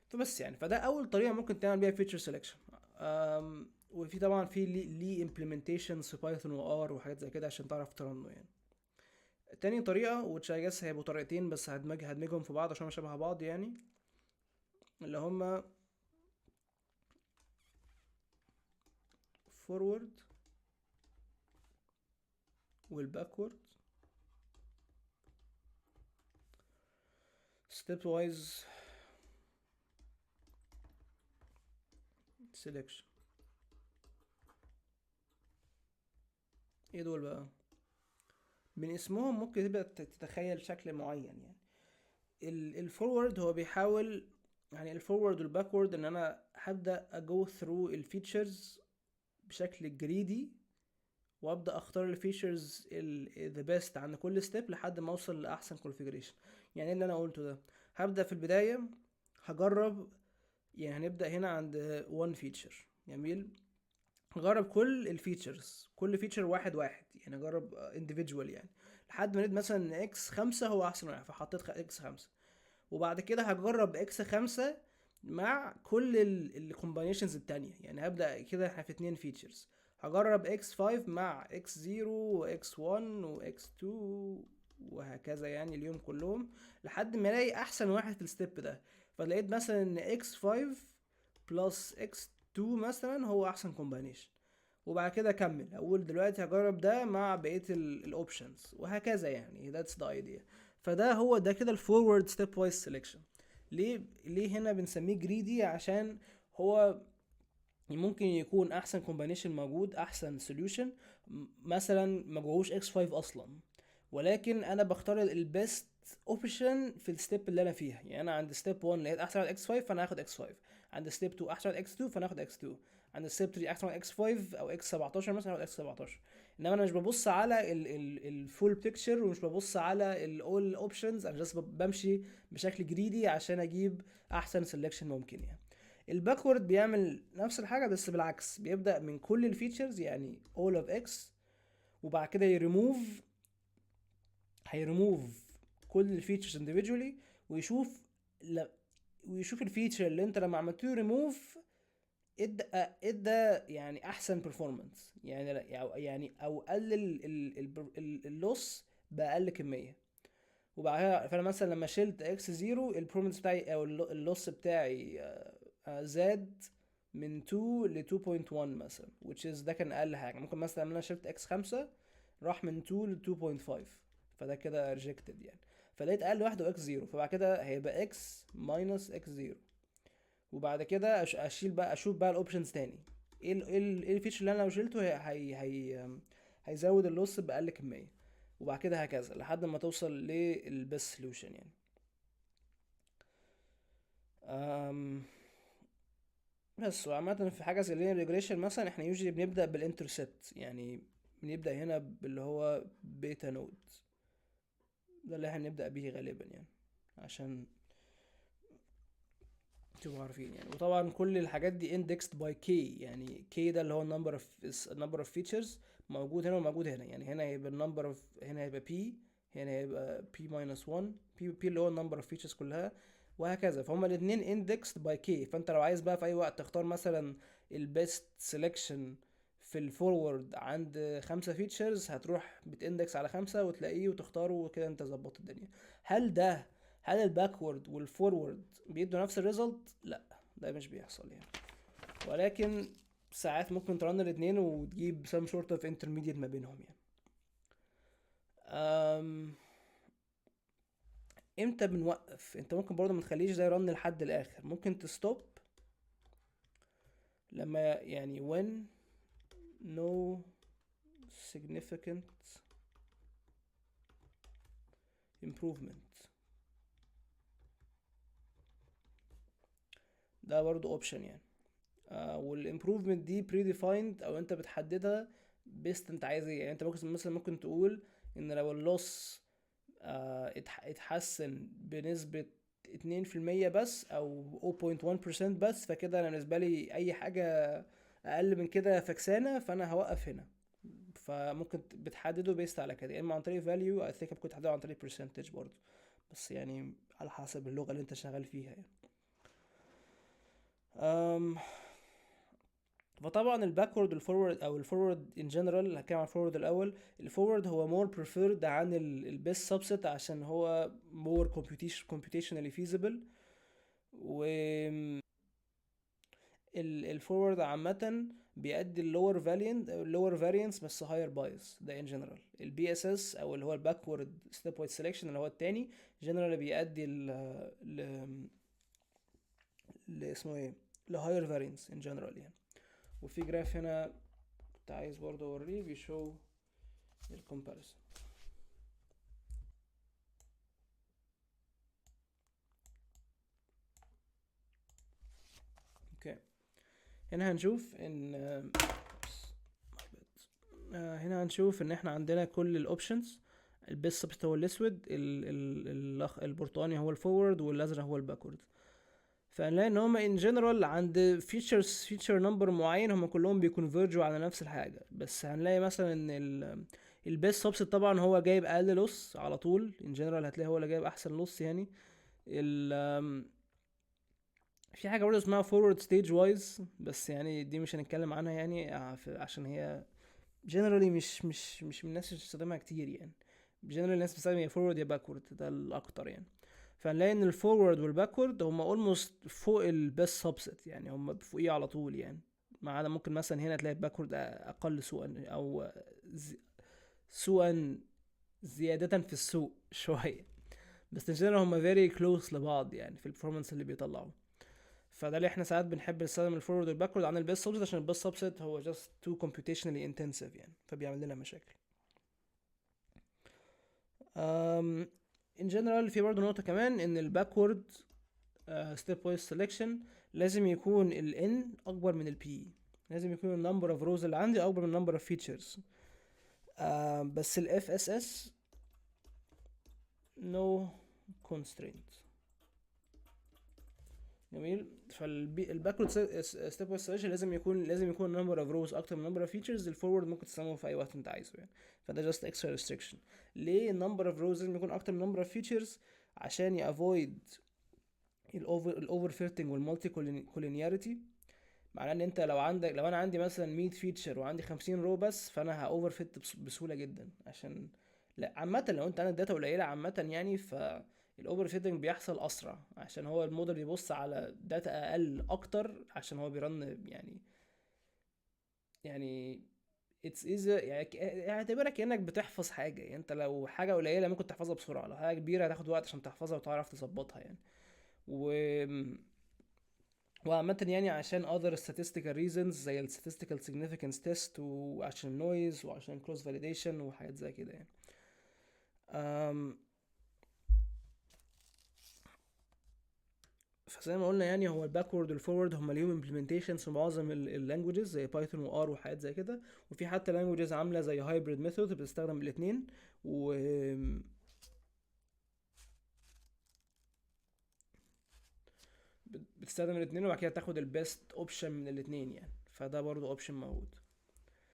فبس يعني، فده اول طريقه ممكن تعمل بيها feature selection. وفي طبعا في ليه implementations في Python و R وحاجات زي كده عشان تعرف ت run ه يعني. تاني طريقه، which I guess هيبقوا طريقتين بس هدمجهم في بعض عشان شبه بعض يعني، اللي هما forward وال backward stepwise selection. ايه دول بقى؟ من اسمهم ممكن تبدأ تتخيل شكل معين يعني. ال forward هو بيحاول يعني ال forward وال backward ان انا هبدأ ا go through ال features بشكل greedy، وابدا اختار ال features the best عند كل step لحد ما اوصل لاحسن configuration. يعني ايه اللي انا قلته ده؟ هبدا في البداية هجرب، يعني هنبدا هنا عند 1 feature، جميل، هجرب كل ال features، كل feature واحد واحد، يعني اجرب individual يعني، لحد ما نجد مثلا ان X 5 هو احسن واحد، فحطيت X 5، وبعد كده هجرب X 5 مع كل ال combinations التانية. يعني هبدأ كده احنا في 2 features، هجرب X 5 مع X 0 و X 1 و X 2 وهكذا يعني اليوم كلهم، لحد ما الاقي احسن واحد في ال step ده. فلقيت مثلا ان X 5 plus X 2 مثلا هو احسن combination، وبعد كده اكمل اقول دلوقتي هجرب ده مع بقية ال options وهكذا يعني. That's the idea. فده هو ده كده ال forward stepwise selection. ليه هنا بنسميه greedy؟ عشان هو ممكن يكون احسن combination موجود، احسن solution مثلا ما جوهوش X 5 اصلا، ولكن انا بختار ال best option في ال step اللي انا فيها. يعني انا عند step 1 لقيت احسن واحد X 5 فانا هاخد X 5، عند step 2 احسن واحد X 2 فانا هاخد X 2، عند step 3 احسن واحد X 5 او X 17 مثلا هاخد X 17. انما انا مش ببص على ال full picture ومش ببص على ال all options، انا just بمشي بشكل greedy عشان اجيب احسن selection ممكن يعني. ال backward بيعمل نفس الحاجة بس بالعكس، بيبدا من كل ال features يعني all of x، وبعد كده هيريموف كل ال features individually، ويشوف ال feature اللي انت لما عملت له ريموف ادى يعني احسن performance، يعني لا، يعني او قلل ال loss باقل كمية. وبعدها فانا مثلا لما شلت X 0 ال performance بتاعي او ال loss بتاعي، زاد من 2 ل 2.1 مثلا، which is ده كان اقل حاجة. ممكن مثلا لما انا شلت X 5 راح من 2 ل 2.5، فده كده rejected يعني. فلقيت اقل واحدة X 0، فبعد كده هيبقى X minus X 0، وبعد كده اشيل بقى، اشوف بقى ال options تاني، ايه ال feature اللي انا لو شلته هيزود ال loss باقل كمية، وبعد كده هكذا لحد ما توصل لل best solution يعني. بس وعامة في حاجة زي linear regression مثلا احنا usually بنبدأ بال intercept، يعني بنبدأ هنا باللي هو beta node، ده اللي احنا بنبدأ بيه غالبا يعني عشان تبقوا عارفين يعني. وطبعا كل الحاجات دي indexed by k، يعني k ده اللي هو number of features موجود هنا وموجود هنا، يعني هنا هيبقى number of، هنا هيبقى p، هنا هيبقى p minus 1، p اللي هو number of features كلها وهكذا. فهم الاتنين indexed by k. فانت لو عايز بقى في اي وقت تختار مثلا ال best selection في ال forward عند 5 features، هتروح بت index على 5 وتلاقيه وتختاره وكده انت ظبطت الدنيا. هل ال backward وال forward بيدوا نفس ال result؟ لا، ده مش بيحصل يعني، ولكن ساعات ممكن ت run الاتنين وتجيب some sort of intermediate ما بينهم يعني. امتى بنوقف؟ انت ممكن برضه ما تخليش ده ي run لحد الاخر، ممكن ت stop لما يعني when no significant improvement، ده برضو option يعني. وال improvement دي predefined او انت بتحددها based انت عايز ايه. يعني انت مثلا ممكن تقول ان لو ال loss، اتحسن بنسبة اتنين في المية بس او 0.1% بس، فكده انا بالنسبة لي اي حاجة اقل من كده فكسانة، فانا هوقف هنا. فممكن بتحدده based على كده، يا اما عن طريق value، I think ممكن تحدده عن طريق percentage برضو، بس يعني على حسب اللغة اللي انت شغال فيها يعني. فطبعا ال backward وال forward او ال forward in general، هتكلم عن ال forward الاول. ال forward هو more preferred عن ال best subset عشان هو more computationally feasible. و ال forward عامة بيأدي lower variant، lower variance بس higher bias، ده in general. ال BSS او اللي هو ال backward stepwise selection اللي هو التاني generally بيأدي ل اسمه ايه، ل higher variance in general يعني. وفي graph هنا كنت عايز برضه اوريه بي show ال comparison. okay، هنا هنشوف ان هنا هنشوف ان احنا عندنا كل ال options. ال best subset هو الاسود، البرتقاني هو ال forward، والازرق هو ال backward. فهنلاقي ان هما in general عند feature number معين هما كلهم بي converge وا على نفس الحاجه. بس هنلاقي مثلا ان ال best subset طبعا هو جايب اقل loss على طول، in general هتلاقي هو اللي جايب احسن loss يعني. في حاجه برضه اسمها forward stage wise، بس يعني دي مش هنتكلم عنها يعني، عشان هي generally مش من الناس اللي بتستخدمها كتير يعني. generally الناس بتستخدم يا forward يا backward، ده الاكتر يعني. فهنلاقي ان ال forward وال backward هما almost فوق ال best subset يعني، هما فوقيه على طول يعني، ما عدا ممكن مثلا هنا تلاقي ال backward اقل سوءا او سوءا زيادة في السوء شوية، بس in general هما very close لبعض يعني في ال performance اللي بيطلعوه. فده اللي احنا ساعات بنحب نستخدم ال forward وال backward عن ال best subset، عشان ال best subset هو just too computationally intensive يعني، فبيعمل لنا مشاكل. In general في برضه نقطة كمان ان ال backward stepwise selection لازم يكون ال N اكبر من ال P، لازم يكون ال number of rows اللي عندي اكبر من number of features. بس ال FSS no constraint. جميل. فال backward stepwise selection لازم يكون number of rows اكتر من number of features. ال forward ممكن تستخدمه في اي وقت انت عايزه يعني، فده just extra restriction. ليه number of rows لازم يكون اكتر من number of features؟ عشان ي avoid ال overfitting وال multicollinearity. معناه ان انت لو انا عندي مثلا 100 feature وعندي 50 row بس، فانا ه overfit بسهوله جدا. عشان لا عامه لو انت عندك data قليله عامه يعني، ف ال overfitting بيحصل اسرع عشان هو الموديل بيبص على data اقل اكتر، عشان هو بي run يعني it's easy يعني، اعتبرها كانك بتحفظ حاجه يعني. انت لو حاجه قليله ممكن تحفظها بسرعه، لو حاجه كبيره هتاخد وقت عشان تحفظها وتعرف تظبطها يعني. وعامة يعني عشان other statistical reasons زي ال statistical significance test، وعشان noise، وعشان cross validation وحاجات زي كده يعني. فزي ما قلنا يعني هو ال backward وال forward هما ليهم implementations في معظم ال languages زي Python و R وحاجات زي كده، وفي حتى languages عاملة زي hybrid method بتستخدم الاتنين. و بتستخدم الاتنين وبعد كده تاخد ال best option من الاتنين يعني، فده برضو option موجود.